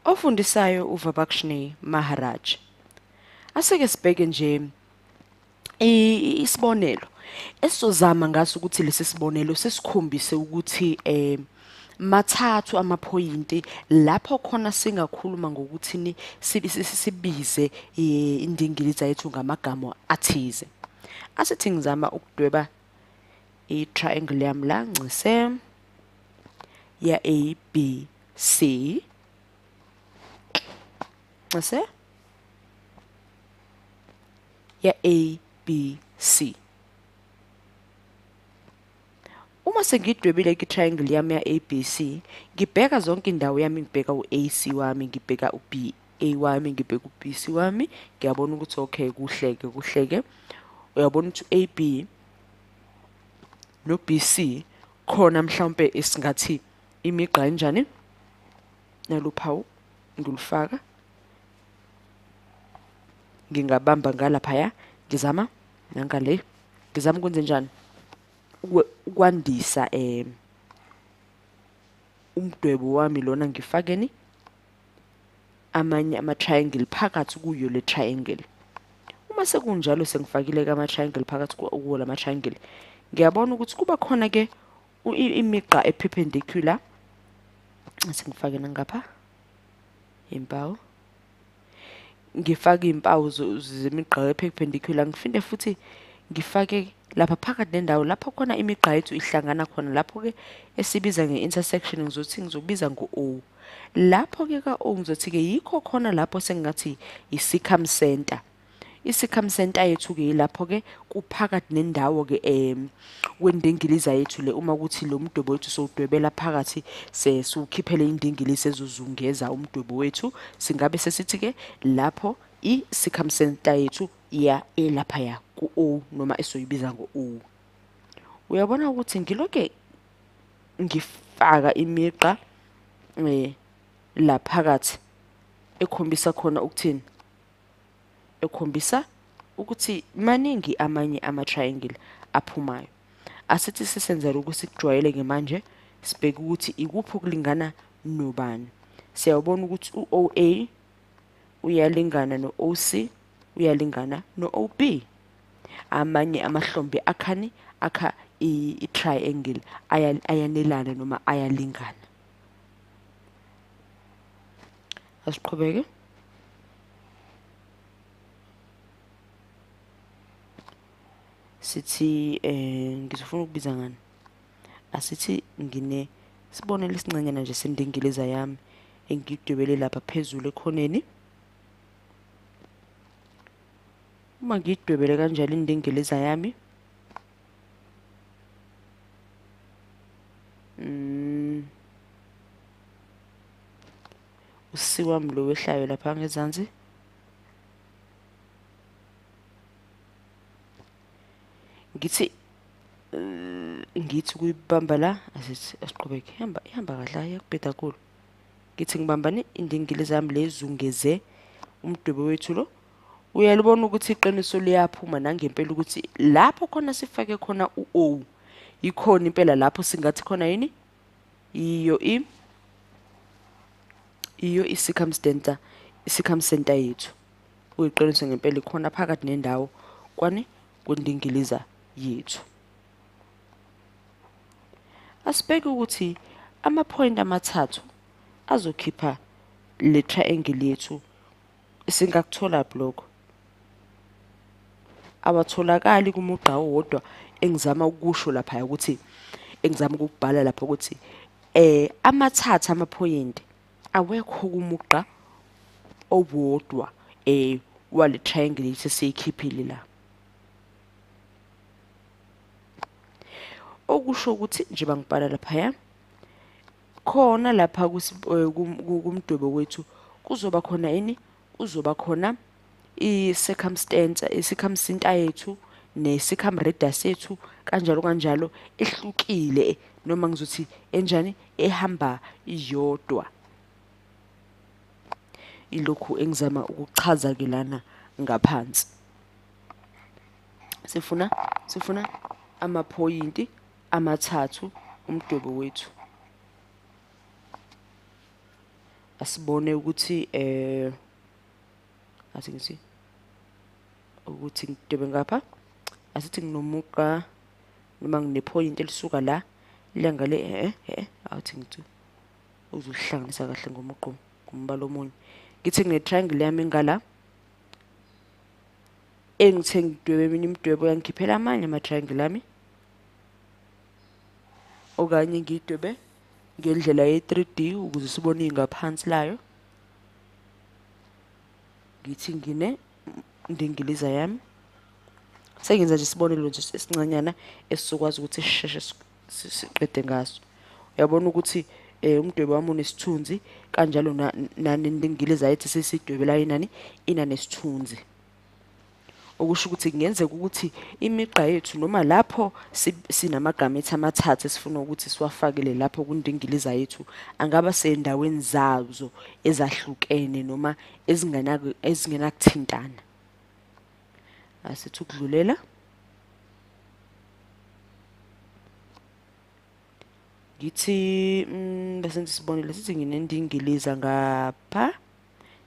Ofundisayo uVabakshnee Maharaj. Asike sibheke nje isibonelo esizozama ngaso ukuthi lesi sibonelo sesikhombise ukuthi mathathu amaphoyinti lapho khona singakhuluma ngokuthini, sibize indingiliza yethu ngamagama athize. Asithi ngizama ukudweba i-triangle yami la, ncise ya A B C, ncise ya A B C. Uma sengidwebile i-triangle yami ya A B C, ngibheka zonke indawo yami, ngibheka u-AC wami, ngibheka u-BA wami, ngibheka u-BC wami, ngiyabona ukuthi okay, kuhleke kuhleke. Uyabona ukuthi u-AB no-BC khona mhlawumbe esingathi imigqa enjani, naluphawu ngilufaka, ngingabamba ngalaphaya, ngizama nangale, ngizama ukwenze njani, ukwandisa umdwebo wami lona, ngifakeni amanye ama-triangle phakathi kuyo le triangle. Uma sekunjalo sengifakile-ke ama-triangle phakathi kuwo lama-triangle, ngiyabona ukuthi kuba khona-ke imigqa e-perpendicular. Sengifake nangapha impawu, ngifake impawu zemigqa e-perpendicular, ngiphinde futhi ngifake lapha phakathi nendawo lapho khona imigqa yethu ihlangana khona, lapho-ke esibiza nge-intersection, ngizothi ngizobiza ngo-O. Lapho-ke ka-O ngizothi-ke yikho khona lapho sengingathi i-circumcenter. I-circumcenter yethu-ke yilapho-ke kuphakathi nendawo-ke wendingiliza yethu le, uma kuthi lo mdwebo wethu sowudwebela phakathi, siwukhiphele indingiliza ezozungeza umdwebo wethu, singabe sesithi-ke lapho i-circumcenter yethu iya elaphaya ku-O, noma esoyibiza ngo-O. Uyabona ukuthi ngiloke ngifaka imigqa la phakathi ekhombisa khona ukuthini, ekhombisa ukuthi maningi amanye ama-triangle aphumayo. Asithi sisenzela ukuthi sikujwayele-ke manje, sibheke ukuthi ikuphi okulingana nobani. Siyabona ukuthi u-OA uyalingana no-OC, uyalingana no-OB. Amanye amahlombe akhani akha i-triangle, ayanelana noma ayalingana. Asiqhubeke. Sithi ngizofuna ukubiza ngani, asithi ngine sibonelo esincanyana nje sendingiliza yami engiyidwebele lapha phezulu ekhoneni. Uma ngiyidwebele kanjalo indingiliza yami, usi wami lo wehlayo lapha ngezansi, ngithi ngithi kuyibamba la, asithi asiqhubeke, ihamba ihamba kahle, ayakubheda kakhulu. Ngithi ngibambane indingiliza yami lezungeze umdwebo wethu lo. Uyalibona ukuthi iqiniso liyaphuma nangempela ukuthi lapho khona sifake khona u-O, ikhona impela lapho singathi khona yini, iyo iyo i-circumcenter, i-circumcenter yethu. Kuyiqiniso ngempela ikhona phakathi nendawo kwani kwendingiliza yethu. Asibheke ukuthi amaphoyinti amathathu azokhipha le triangle yethu, singakuthola lokho. Awatholakali kumugqa owodwa engizama ukusho lapha ukuthi engizama ukubhala lapha ukuthi amathathu amaphoyinti awekho kumugqa owodwa wale triangle yethu esiyikhiphile la. Okusho ukuthi njengoba ngibhala laphaya khona lapha kumdwebo wethu kuzoba khona ini, kuzoba khona i-circumstance, i-circumcenter yethu ne-circumradius yethu kanjalo kanjalo, ehlukile noma ngizothi enjani, ehamba iyodwa. Ilokhu engizama ukuchaza ke lana ngaphansi. Sifuna amaphoyinti amathathu umdwebo wethu. Asibone ukuthi athi ngithi ukuthi ngidwebe ngapha, asithi nginomugqa noma nginephoyinti elisuka la liya ngale, athi ngithi uzohlanganisa kahle ngomugqa ngombala omunye. Ngithi ngine-triangle yami ngala engithe ngidwebe eminye imidwebo yangikhiphela amanye ama-triangle ami, okanye ngiyidwebe ngendlela ye-3D ukuze sibone ingaphansi layo. Ngithi ngine ndingiliza yami, sengenza nje isibonelo nje esincanyana esizokwazi ukuthi sisheshe siqede ngaso. Uyabona ukuthi umdwebo wami unesithunzi, kanjalo nanendingiliza yethu sesidwebela inani inanesithunzi. Okusho ukuthi kungenzeka ukuthi imigqa yethu noma lapho sinamagama ethu amathathu esifuna ukuthi siwafakele lapho kwindingiliza yethu angaba sey'ndaweni zazo ezahlukene noma ezingenakuthintana. Asithi ukudlulela. Ngithi bese sisibonile sithi nginendingiliza ngapha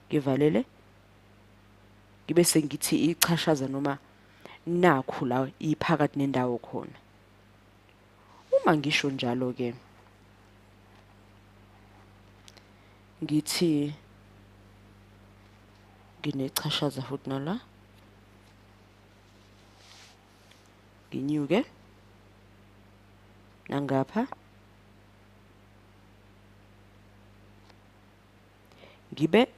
ngivalele, ngibe sengithi ichashaza noma nakhu la iphakathi nendawo khona. Uma ngisho njalo ke ngithi nginechashaza futhi nala, nginyuke nangapha, ngibe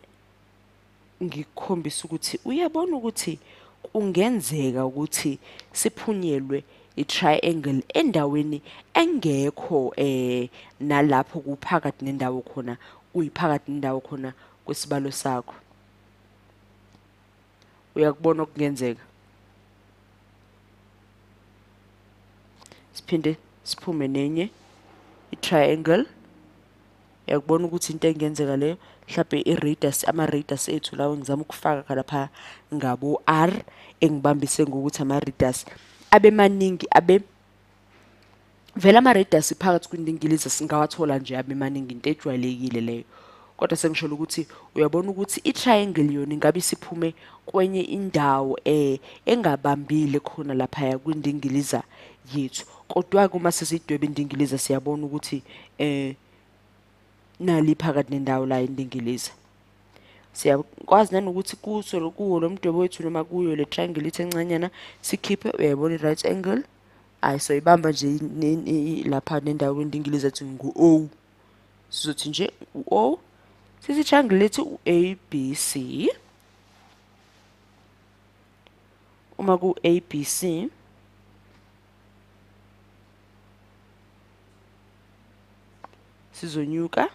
ngikukhombisa ukuthi uyabona ukuthi kungenzeka ukuthi siphunyelwe i-triangle endaweni engekho nalapho kuphakathi nendawo khona, kuyiphakathi nendawo khona kwesibalo sakho. Uyakubona okungenzeka. Siphinde siphume nenye i-triangle. Uyakubona ukuthi into engenzeka leyo, mhlawumbe i-radius, ama-radius ethu lawo ngizama ukufaka lapha ngabo R engibambise ngokuthi ama-radius abe maningi, abe vele ama-radius phakathi kwindingilizi singawathola nje abe maningi, into ejwayelekile leyo. Kodwa sengisholo ukuthi uyabona ukuthi i-triangle yona ingabe isiphume kwenye indawo engabambile khona laphaya kwindingiliza yethu. Kodwa-ke uma sesidweba indingiliza siyabona ukuthi nali phakathi nendawo la indingiliza. Siyakwazi nanokuthi kuso kuwo lo mdwebo wethu noma kuyo le triangle ethu encanyana sikhiphe, uyayibona i-right angle, ayi soyibamba nje lapha nendawo kwindingiliza ethi ngu-O. Sizothi nje u-O, sithi triangle lethu u-A B C. Uma ku-A B C sizonyuka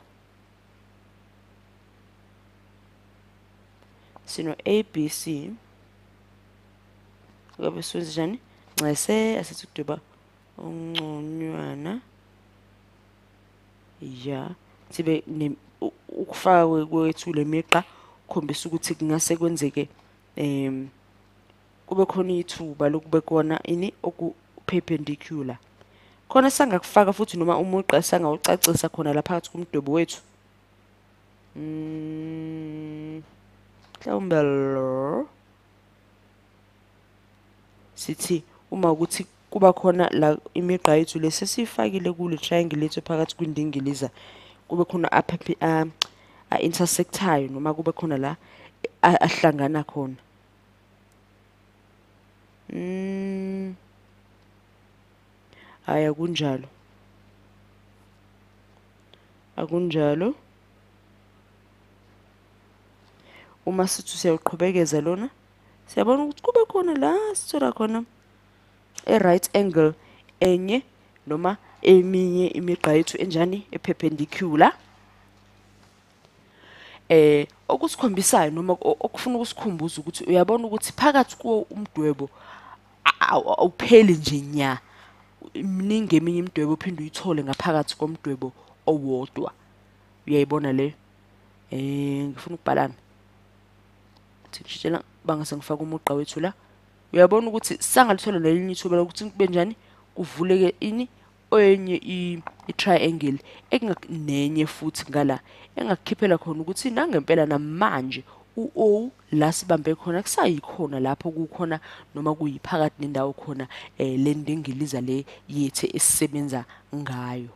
sino A B C, ngabe senze njani? Ncese asithi ukudweba ongconywana ya sibe ukufaka kwethu le migqa kukhombisa ukuthi kungase kwenzeke kube khona ithuba lokube khona ini oku-perpendicular khona sangakufaka futhi noma umugqa sangawucacisa khona lapha phakathi komdwebo wethu. Mhlawumbe lo sithi uma ukuthi kuba khona la imigqa yethu lesi esiyifakile kule triangle yethu phakathi kwindingiliza kube khona a-intersectayo noma kube khona la ahlangana khona. Hhayi akunjalo, akunjalo. Uma sithi siyawuqhubekeza lona siyabona ukuthi kube khona la sithola khona e-right angle enye noma eminye imigqa yethu enjani e-perpendicular. Okusikhombisayo noma okufuna ukusikhumbuza ukuthi uyabona ukuthi phakathi kuwo umdwebo awupheli nje nya, miningi eminye imidwebo uphinde uyithole ngaphakathi komdwebo owodwa. Uyayibona leyo? Ngifuna ukubhalana ngishintshela bangase ngifake umugqa wethu la. Uyabona ukuthi sangalithola nelinye ithuba lokuthi kube njani, kuvuleke ini enye i-triangle nenye futhi ngala engakukhiphela khona ukuthi nangempela namanje u-O la sibambe khona kusayikhona lapho kukhona noma kuyiphakathi nendawo khona le ndingiliza le yethu esisebenza ngayo.